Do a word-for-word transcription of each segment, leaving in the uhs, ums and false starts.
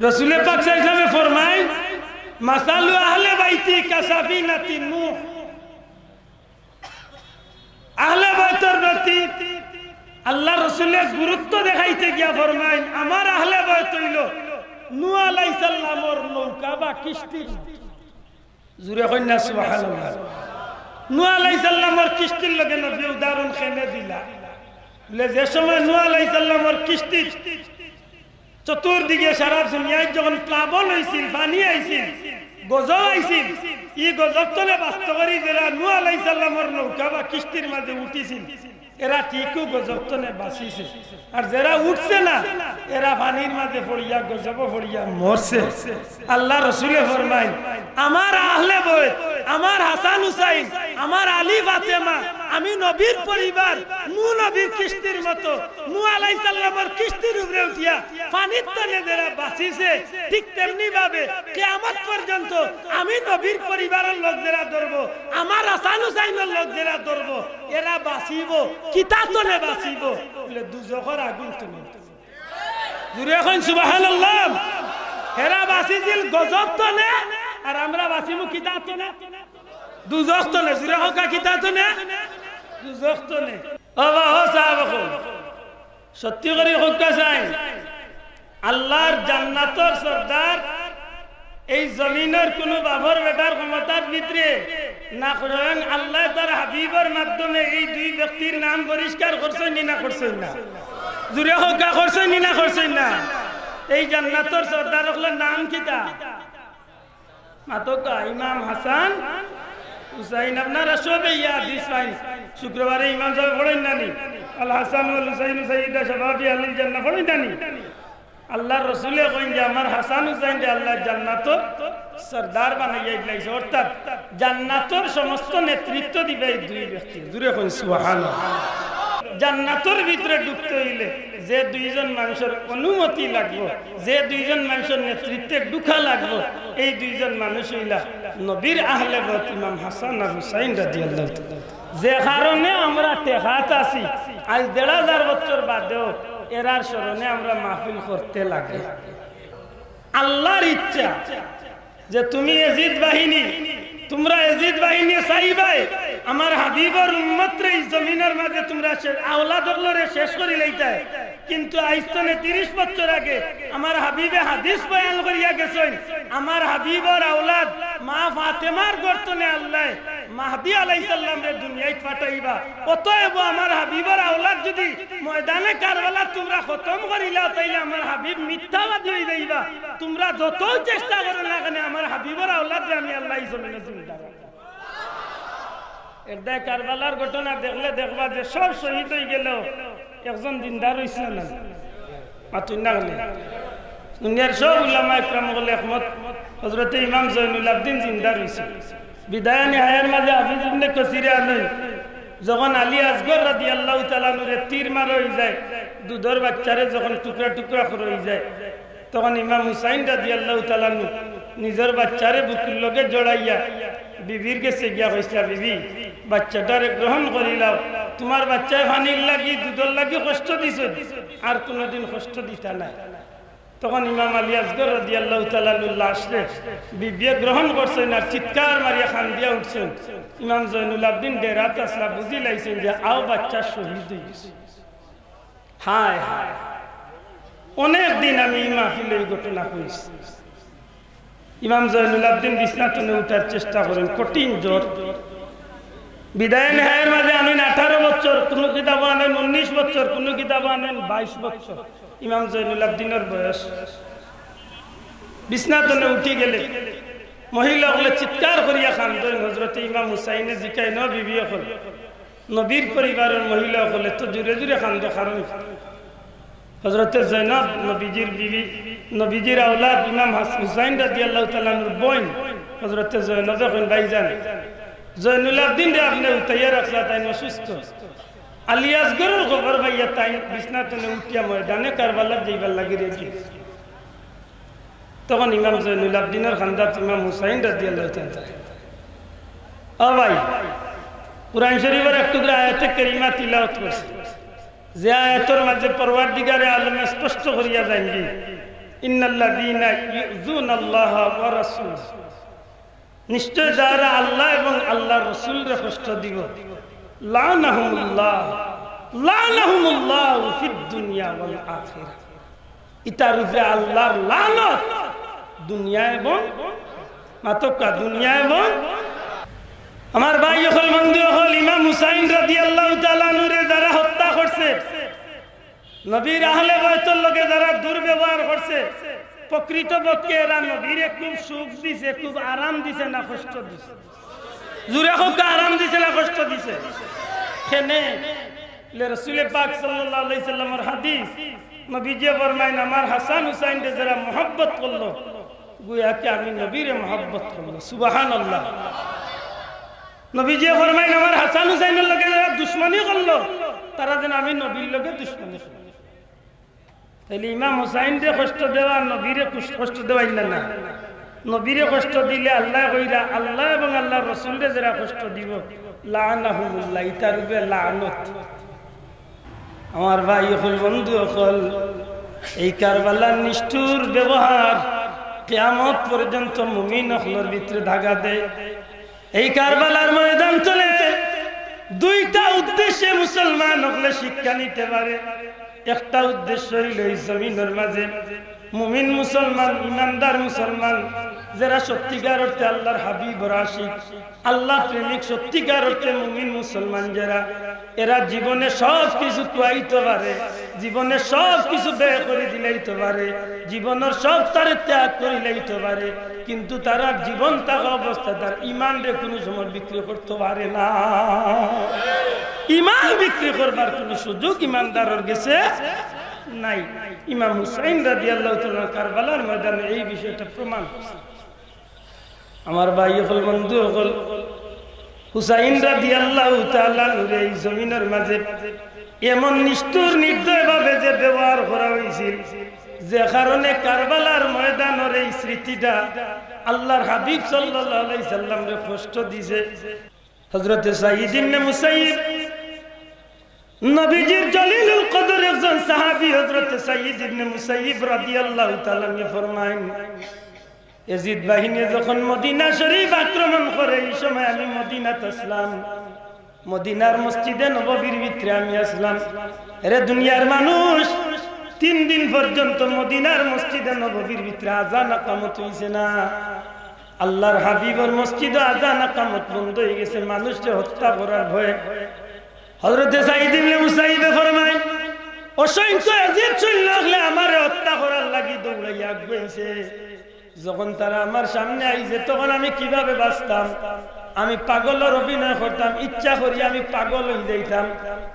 রসুলে পাক সাল্লাল্লাহু আলাইহি ওয়াসাল্লামে ফরমাইন, "মাসালু আহলে বাইতি কাসাফিনাতিন নূহ।" আহলে বাইতর প্রতি আল্লাহর রসুলে গুরুত্ব দেখাইতে গিয়া ফরমাইন, "আমার আহলে বাইত অইলো নূহ আলাইহিস সালামর নৌকা বা কিস্তির।" জুরে কইন না সুবহানাল্লাহ। নূহ আলাইহিস সালামর কিস্তির লগে নবী উদাহরণ কেনে দিলা? বলে, যে সময় নূহ আলাইহিস সালামর কিস্তি চতুর্দিকে সারা দুনিয়াত যখন প্লাবন অইছিল, পানি আইছিল, গজব আইছিল, ই গজব তনে বাঁচতে করি যেরা নূহ আলাইহিস সালামর নৌকা বা কিস্তির মাঝে উঠিছিল, এরা ঠিকউ গজব তনে বাঁচিছে। আর যেরা উঠছে না, এরা পানির মাঝে পড়িয়া, গজব পড়িয়া মরছে। আল্লাহর রসুলে ফরমাইন, "আমার আহলে বাইত, আমার হাসান হুসাইন, আমার আলী ফাতেমা, আমি নবীর পরিবার, নূহ নবীর কিস্তির মতো, নূহ আলাইহিস সালামর কিস্তির উপরে উঠিয়া পানির তনে যেরা বাঁচিছে, ঠিক তেমনি ভাবে কিয়ামত পর্যন্ত আমি নবীর পরিবারর লোক যেরা ধরবো, আমার হাসান হুসাইনর লোক যেরা ধরবো, এরা বাঁচিবো।" কিতা তনে বাঁচিবো? বলে, দুজখর আগুন তনে। জুরে কইন সুবহানাল্লাহ। এরা বাঁচিছিল গজব তনে, আর আমরা বাঁচিমু কিতা তনে? দুজখ তনে। জুরে কউক্কা, কিতা তনে? দুজখ তনে। ও বা, ও সাহাবা অকল, সত্যি করি কউক্কা চাইন, আল্লাহর জান্নাতর সর্দার এই জমিনর কুনু বাপর বেটার ক্ষমতার ভিতরে না, স্বয়ং আল্লায় তার হাবিবর মাধ্যমে এই দুই ব্যক্তির নাম পরিষ্কার করছইন নি না করছইন না? জুরে কউক্কা, করছইন নি না করছইন না? এই জান্নাতর সর্দার অকলর নাম কিতা? মাতউক্কা, ইমাম হাসান হুসাইন। আপনারা সবে ইয়া হাদিস পাইন, শুক্রবারে ইমাম সাবে পড়ইন না নি, "আল হাসান ওয়াল হুসাইন সাইয়্যিদা শাবাবি আহলিল জান্নাহ" পড়ইন না নি? আল্লাহর রসুলে কইন যে, "আমার হাসান হুসাইনরে আল্লায় জান্নাতর সর্দার বানাইয়া দিলাইছে", অর্থাৎ জান্নাতর সমস্ত নেতৃত্ব দিবা এই দুই ব্যক্তি। জুরে কইন সুবহানাল্লাহ। জান্নাতর ভিতরে ঢুকতে অইলে যে দুইজন মানুষর অনুমতি লাগবো, যে দুইজন মানুষর নেতৃত্বে ঢুকা লাগবো, এই দুইজন মানুষ অইলা নবীর আহলে বাইত ইমাম হাসান আর হুসাইন রাদিয়াল্লাহু তাআলা। যে কারণে আমরা টেকাত আছি, আইজ দেড় হাজার বছর বাদেও এরার স্মরণে আমরা মাহফিল করতে লাগে। আল্লাহর ইচ্ছা যে তুমি এজিদ বাহিনী, তুমরা এজিদ বাহিনী চাইবায় আমার হাবিবর উম্মতরে ই জমিনর মাঝে তুমরা শে-, আওলাদ অকলরে শেষ করি লাইতায়। কিন্তু আইজ তনে তিরিশ বছর আগে আমার হাবিবে হাদিস বয়ান করিয়া গেছইন, আমার হাবিবর আওলাদ মা ফাতেমার গর্ত তনে আল্লায় মাহদি আলাইহিস সালামরে দুনিয়াত পাঠাইবা। অতএব আমার হাবিবর আওলাদ যদি ময়দানে কারবালাত তুমরা খতম করিলাও, তাইলে আমার হাবিব মিথ্যাবাদী অই যাইবা। তুমরা যতউ চেষ্টা করো না কেনে, আমার হাবিবর আওলাদরে আমি আল্লায় ই জমিনো জিন্দা রাখমু। এরদায় কারবালার ঘটনা দেখলে দেখবা যে সব শহীদ অই গেলেও একজন জিন্দা রইছে না। মাতুন না কেনে? দুনিয়ার সব উলামা একরাম অকল একমত, হযরতে ইমাম জয়নুল আবদিন জিন্দা রইছে। বিদায়ে নিহায়ার মাঝে হাফিজ ইবনে কাসিরে আনইন, যখন আলী আসগর রাদিয়াল্লাহু তাআলা আনহুরে তীর মারা অই যায়, দুধর বাচ্চারে যখন টুকরা টুকরা করা অই যায়, তখন ইমাম হুসাইন রাদিয়াল্লাহু তাআলা আনহু নিজর বাচ্চারে বুকুর লগে জড়াইয়া বিবির গেছে গিয়া কইছলা, "বিবি, বাচ্চাটারে গ্রহণ করিলাও, তুমার বাচ্চায় পানির লাগি, দুধর লাগি কষ্ট দিছে, আর কুনুদিন কষ্ট দিতা নায়।" তখন ইমাম আলী আসগর রাদিয়াল্লাহু তাআলা আনহুর লাশরে বিবিয়ে গ্রহণ করছইন আর চিৎকার মারিয়া কান্দিয়া উঠছইন। ইমাম জয়নুল আবদিন ডেরাত আছলা, বুঝি লাইছইন যে আও বাচ্চা শহীদ অই গেছে। হায় হায়, অনেক দিন আমি ই মাহফিলো ই ঘটনা কইছি। ইমাম জয়নুল আবদিন বিছনা তনে উঠার চেষ্টা করইন, কঠিন জ্বর। বিদায়ে নিহায়ার মাঝে আনইন আঠারো বছর, কুনু কিতাবো আনইন উনিশ বছর, কুনু কিতাবো আনইন বাইশ বছর। ইমাম জয়নুল আবদিনর বয়স। বিছনা তনে উঠি গেলে মহিলা অকলে চিৎকার করিয়া কান্দইন, হযরতে ইমাম হুসাইনে জিকাইন, "ও বিবি অকল, নবীর পরিবারর মহিলা অকলে তো জুরে জুরে কান্দো, কারণ?" হযরতে জয়নব নবীজির বিবি, নবীজির আওলাদ ইমাম হাস-, হুসাইন রাদিয়াল্লাহু তাআলা আনহুর বইন, হযরতে জয়নবে কইন, "ভাইজান, জয়নুল আবদিনরে আপনে উঠাইয়া রাখলা, তাইন অসুস্থ।" আলী আসগরর খবর পাইয়া তাইন বিছনা তনে উঠিয়া ময়দানে কারবালাত যাইবার লাগি রেডি। তখন ইমাম জয়নুল আবদিনর কান্দাত ইমাম হুসাইন রাদিয়াল্লাহু তাআলা আনহু। ও ভাই, কুরআন শরীফর এক টুকরা আয়াতে কারিমা তিলাওয়াত করছি, যে আয়াতর মাঝে পরওয়ারদিগারে আলমে স্পষ্ট করিয়া জানাইন, ইন্নাল্লাযীনা ইউযুনাল্লাহা ওয়া রাসূলাহু, নিশ্চয় যারা আল্লাহ এবং আল্লাহর রাসূলরে কষ্ট দিব, লাআনাহুমুল্লাহ, লাআনাহুমুল্লাহু ফিদ দুনিয়া ওয়াল আখিরা, ইতার উপরে আল্লাহর লানত দুনিয়া এবং, মাতকা, দুনিয়া এবং। আমার ভাই অকল, বন্ধু অকল, ইমাম হুসাইন রাদিয়াল্লাহু তাআলা আনহুরে যারা হত্যা করছে, নবীর আহলে বায়তর লগে যারা দুর্ব্যবহার করছে, প্রকৃতপক্ষে এরা নবীরে খুব সুখ দিছে, খুব আরাম দিছে না কষ্ট দিছে? জুরে কউক্কা, আরাম দিছে না কষ্ট দিছে? কেনে? লে রসুলে পাক সাল্লাল্লাহু আলাইহি সাল্লামর হাদিস, নবীজি ফরমাইন, "আমার হাসান হুসাইনরে যারা মহব্বত করলো, গুয়াকে আমি নবীরে মহব্বত করলো।" সুবহানাল্লাহ। নবীজি ফরমাইন, "আমার হাসান হুসাইনর লগে যারা দুশমনি করলো, তারা যেন আমি নবীর লগে দুশমনি করলো।" তাইলে ইমাম হুসাইনরে কষ্ট দেওয়া, নবীরে কুস-, কষ্ট দেওয়া ইন্না না? নবীরে কষ্ট দিলে আল্লায় কইরা, আল্লাহ এবং আল্লাহর রসুলরে যারা কষ্ট দিব, লাআনাহুমুল্লাহ, ইতার উপরে লানত। আমার ভাই অকল, বন্ধু অকল, এই কারবালার নিষ্ঠুর ব্যবহার কিয়ামত পর্যন্ত মুমিন অকলর ভিতরে দাগা দেয়। এই কারবালার ময়দান তনে দুইটা উদ্দেশ্যে মুসলমান অকলে শিক্ষা নিতে পারে। একটা উদ্দেশ্য অইল এই জমিনর মাঝে মুমিন মুসলমান, ইমানদার মুসলমান, যারা সত্যিকার অর্থে আল্লাহর হাবিবর আশিক, আল্লাহ প্রেমিক, সত্যিকার অর্থে মুমিন মুসলমান যারা, এরা জীবনে সব কিছু খুয়াইতে পারে, জীবনে সব কিছু ব্যয় করি দিলাইতে পারে, জীবনর সব তারে ত্যাগ করি লাইতে পারে, কিন্তু তারার জীবন থাকা অবস্থা তার ইমানরে কুনু সময় বিক্রি করতে পারে না। ইমান বিক্রি করবার কুনু সুযোগ ইমানদারর গেছে নাই। ইমাম হুসাইন রাদিয়াল্লাহু তাআলা কারবালার ময়দানে এই বিষয়টা প্রমাণ করছে। আমার ভাই অকল, বন্ধু অকল, হুসাইন রাদিয়াল্লাহু তাআলা আনহুরে এই জমিনর মাঝে এমন নিষ্ঠুর নির্দয় ভাবে যে ব্যবহার করা হইছিল, যে কারণে কারবালার ময়দানর এই স্মৃতিটা আল্লাহর হাবিব সাল্লাল্লাহু আলাইহি সাল্লামরে কষ্ট দিছে। হযরতে সাঈদ ইবনে মুসাইয়িব, নবীজির জলিলুল কদর একজন সাহাবী হযরতে সাঈদ ইবনে মুসাইয়িব রাদিয়াল্লাহু তাআলা আনহু ফরমাইন, এজিদ বাহিনীয়ে যখন মদিনা শরীফ আক্রমণ করে, এই সময় আমি মদিনাত আসলাম, মদিনার মসজিদে নববীর ভিতরে আমি আসলাম। এরে দুনিয়ার মানুষ, তিন দিন পর্যন্ত মদিনার মসজিদে নববীর ভিতরে আজান আকামত হইছে না। আল্লাহর হাবিবর মসজিদে আজান আকামত বন্ধ হয়ে গেছে, মানুষরে হত্যা করার ভয়ে। হযরতে সাঈদ ইবনে মুসাইয়িবে ফরমায়, অসংখ্য এজিদ সৈন্য অকলে আমারে হত্যা করার লাগি দৌড়াইয়া আগুয়াইছে। যখন তারা আমার সামনে আইছে, তখন আমি কিভাবে বাঁচতাম? আমি পাগলর অভিনয় করতাম, ইচ্ছা করি আমি পাগল হই যাইতাম।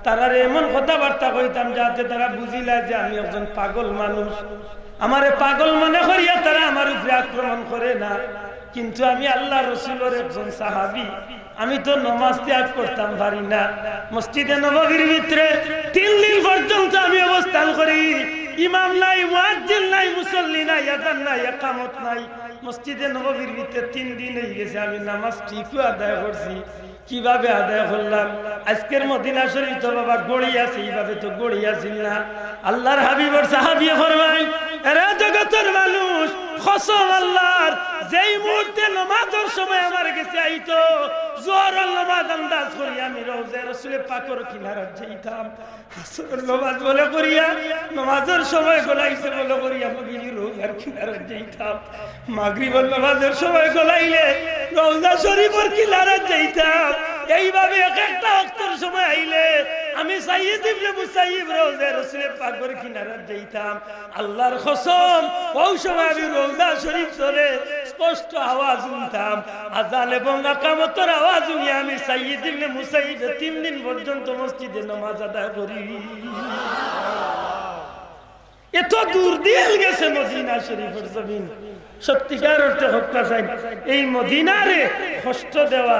তারারে এমন কথাবার্তা কইতাম, যাতে তারা বুঝিলায় যে আমি একজন পাগল মানুষ। আমারে পাগল মনে করিয়া তারা আমার উপরে আক্রমণ করে না, কিন্তু আমি আল্লাহর রসুলর একজন সাহাবী, আমি তো নমাজ ত্যাগ করতাম পারি না। মসজিদে নববীর ভিতরে তিন দিন পর্যন্ত আমি অবস্থান করি, ইমাম নাই, মুয়াজ্জিন নাই, মুসল্লি নাই, আজান নাই, একামত নাই। মসজিদে নববীর ভিতরে তিন দিন হয়ে গেছে, আমি নামাজ ঠিকও আদায় করছি। কিভাবে আদায় করলাম? আজকের মদিনা শরীফ তো বাবা গড়ি আছে, এইভাবে তো গড়ি আছিল না। আল্লাহর হাবিবর সাহাবী ফরমায়, এরে জগতের মানুষ, কসম আল্লাহর, যেই মুহূর্তে নামাজের সময় আমার গেছে আইতো, জোহরের নামাজ আন্দাজ করি আমি রওজায়ে রসুলে পাকর কিনারাত যাইতাম। আসরের নামাজ বলে করিয়া, নামাজের সময় গলাইছে বলে করিয়া, নবীজি রওজার কিনারাত যাইতাম। মাগরিবের নামাজের সময় গলাইলে রওজা শরীফের কিনারাত যাইতাম। এইভাবে এক একটা ওয়াক্তের সময় আইলে আমি সাইয়্যিদ ইবনে মুসাইয়্যিব রওজায়ে রসুলে পাকর কিনারাত যাইতাম। আল্লাহর কসম, ওই সময় আমি রওজা শরীফ তনে স্পষ্ট আওয়াজ শুনতাম। আজান এবং আকামতর আওয়াজ শুনিয়া আমি সাইয়্যিদ ইবনে মুসাইয়্যিবে তিন দিন পর্যন্ত মসজিদে নামাজ আদায় করি। এত দূর দিয়া গেছে মদিনা শরীফের জমিন। সত্যিকার অর্থে হক্কা চাই, এই মদিনারে কষ্ট দেওয়া,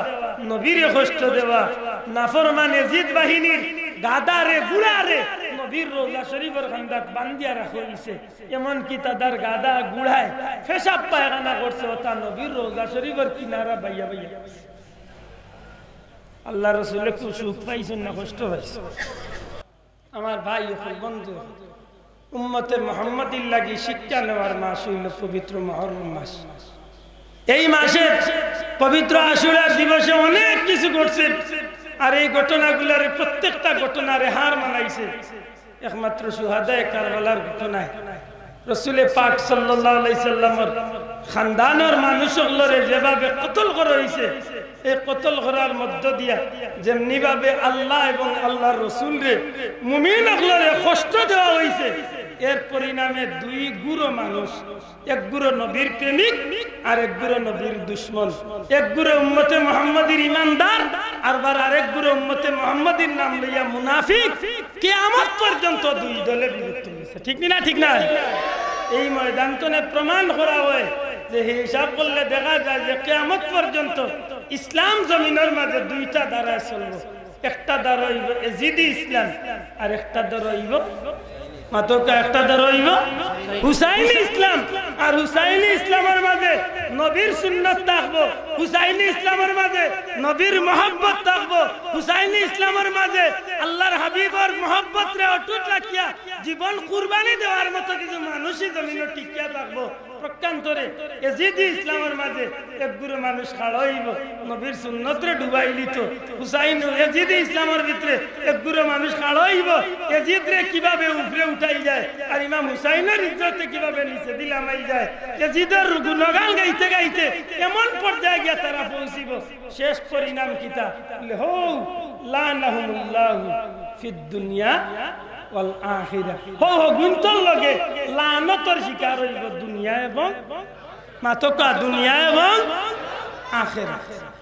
নবীরে কষ্ট দেওয়া, নাফরমান এজিদ বাহিনীর গাধারে, ঘুড়ারে নবীর রওজা শরীফের কান্দাত বান্ধিয়া রাখা হইছে। এমনকি তাদের গাধা ঘুড়ায় পেশাব পায়খানা করছে, ওটা নবীর রওজা শরীফের কিনারা বাইয়া বাইয়া। আল্লাহ রসুলে খুব সুখ পাইছেন না কষ্ট পাইছেন? আমার ভাই অকল, বন্ধু অকল, উম্মতে মোহাম্মদীর লাগি শিক্ষা নেওয়ার মাস অইল পবিত্র মুহররম মাস। এই মাসে পবিত্র আশুরা দিবসে অনেক কিছু ঘটছে। আর এই ঘটনাগুলোর প্রত্যেকটা ঘটনারে হার মানাইছে একমাত্র শুহাদায়ে কারবালার ঘটনায়। রসুলে পাক সাল্লাল্লাহু আলাইহি সাল্লামর খানদানর মানুষ অকলরে যেভাবে কতল করা অইছে, এই কতল করার মধ্য দিয়া যেমনি ভাবে আল্লাহ এবং আল্লাহর রসুলরে, মুমিন অকলরে কষ্ট দেওয়া অইছে, এর পরিণামে দুই গুরু মানুষ, এক গুরু নবীর প্রেমিক আর এক গুরু নবীর দুশমন, এক গুরু উম্মতে মোহাম্মদীর ইমানদার, আর বার আরেক গুরু উম্মতে মোহাম্মদীর নাম লইয়া মুনাফিক, কিয়ামত পর্যন্ত দুই দলে বিভক্ত অইছে। ঠিক নি না? ঠিক না? এই ময়দান তনে প্রমাণ করা হয় যে হিসাব করলে দেখা যায় যে কিয়ামত পর্যন্ত ইসলাম জমিনর মাঝে দুইটা ধারায় চলবো। একটা ধারা অইব এজিদি ইসলাম, আর একটা ধারা অইব, মাতকা, একটা ধারা অইব হুসাইনি ইসলাম। আর হুসাইনি ইসলামর মাঝে নবীর সুন্নত থাকবো, হুসাইনি ইসলামর মাঝে নবীর মহব্বত থাকবো, হুসাইনি ইসলামর মাঝে আল্লাহর হাবিবর মহব্বতরে অটুট রাখিয়া জীবন কুরবানি দেওয়ার মতো কিছু মানুষই জমিনো টিকিয়া থাকবো। পক্ষান্তরে এজিদি ইসলামর মাঝে এক গুরু মানুষ খাড়া অইব, নবীর সুন্নতরে ডুবাই দিত। হুসাইন এজিদি ইসলামর ভিতরে এক গুরু মানুষ খাড়া অইব, এজিদরে কিভাবে উপরে উঠাই যায়, আর ইমাম হুসাইনর ইজ্জতরে কিভাবে নিচেদি লামাই যায়। এজিদর গুণগান গাইতে গাইতে এমন পর্যায়ে গিয়া তারা পৌঁছিব, শেষ পরিণাম কিতা? বলে, "হো, লানাহুমুল্লাহু ফিদ দুনিয়া ওয়াল আখিরা।" হো, হো, গুনতর লগে লানতর শিকার অইব দুনিয়া এবং, মাতকা, দুনিয়া এবং আখিরা।